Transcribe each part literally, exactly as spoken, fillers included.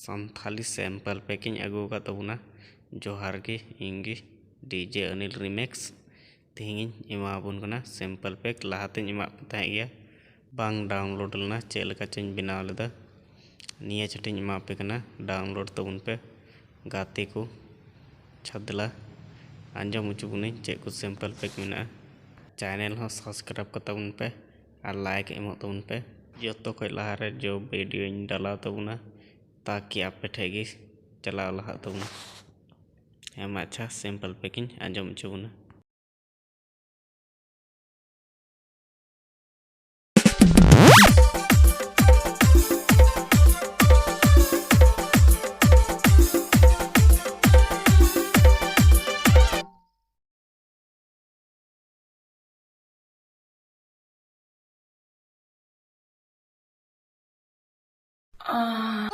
Santali sample pack ᱤᱧ ᱟᱹᱜᱩ ᱟᱠᱟᱫ ᱛᱟᱵᱚᱱᱟ᱾ ᱡᱚᱦᱟᱨ ᱜᱮ, ᱤᱧ ᱜᱮ DJ Anil Remix᱾ ᱛᱮᱦᱮᱧ ᱤᱧ ᱮᱢᱟᱵᱚᱱ ᱠᱟᱱᱟ sample pack᱾ ᱞᱟᱦᱟᱛᱮᱧ ᱮᱢᱟᱫ ᱯᱮ ᱛᱟᱦᱮᱸ ᱜᱮᱭᱟ, ᱵᱟᱝ download ᱞᱮᱱᱟ, ᱪᱮᱫ ᱞᱮᱠᱟ ᱪᱚᱧ ᱵᱮᱱᱟᱣ ᱞᱮᱫᱟ᱾ ᱱᱤᱭᱟᱹ ᱪᱷᱚᱴᱤᱧ ᱮᱢᱟ ᱯᱮ ᱠᱟᱱᱟ, download ᱛᱟᱵᱚᱱ ᱯᱮ ᱜᱟᱛᱮ ᱠᱚ᱾ ᱪᱷᱟᱫᱽᱞᱟ ᱟᱸᱡᱚᱢ ᱦᱚᱪᱚ ᱵᱚᱱᱟᱹᱧ ᱪᱮᱫ ᱠᱚ sample pack ᱢᱮᱱᱟᱜᱼᱟ᱾ Channel ᱦᱚᱸ subscribe ᱠᱟᱛᱟ ᱵᱚᱱ ᱯᱮ ᱟᱨ like ᱮᱢᱚᱜ ᱛᱟᱵᱚᱱ ᱯᱮ᱾ ᱡᱚᱛᱚ ᱠᱷᱚᱡ ᱞᱟᱦᱟᱨᱮ ᱡᱚ videoᱧ ᱰᱟᱞᱟᱣ ᱛᱟᱵᱚᱱᱟ, ᱛᱟᱠᱤ ᱟᱯᱮ ᱴᱷᱮᱡ ᱜᱮ ᱪᱟᱞᱟᱣ ᱞᱟᱦᱟᱜ ᱛᱟᱵᱚᱱᱟ᱾ ᱦᱮᱸ ᱢᱟ ᱟᱪᱪᱷᱟ, sample pack ᱤᱧ ᱟᱸᱡᱚᱢ ᱦᱚᱪᱚ ᱵᱚᱱᱟ᱾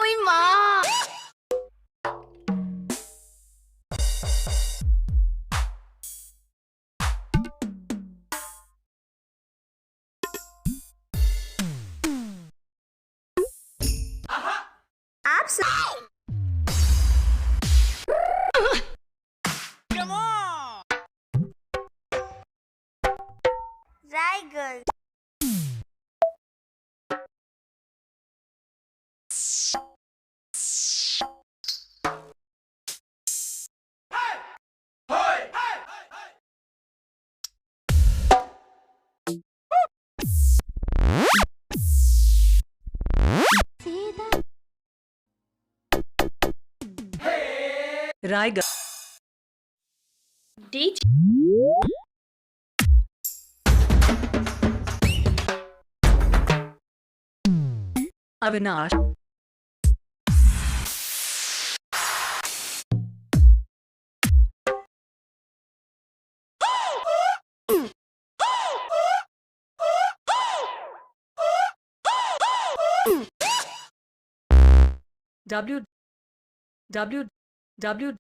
ᱳᱭ ᱢᱟ! आप स- Raiganj. Raigarh. DJ Avinash. W W W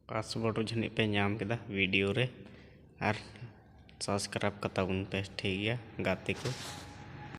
password ᱡᱟᱹᱱᱤᱡ ᱯᱮ ᱧᱟᱢ ᱠᱮᱫᱟ ᱵᱷᱤᱰᱤᱭᱳ ᱨᱮ, ᱟᱨ ᱥᱟᱵᱥᱠᱨᱟᱭᱤᱵᱽ ᱠᱟᱛᱟ ᱵᱚᱱ ᱯᱮ, ᱴᱷᱤᱠ ᱜᱮᱭᱟ ᱜᱟᱛᱮ ᱠᱚ᱾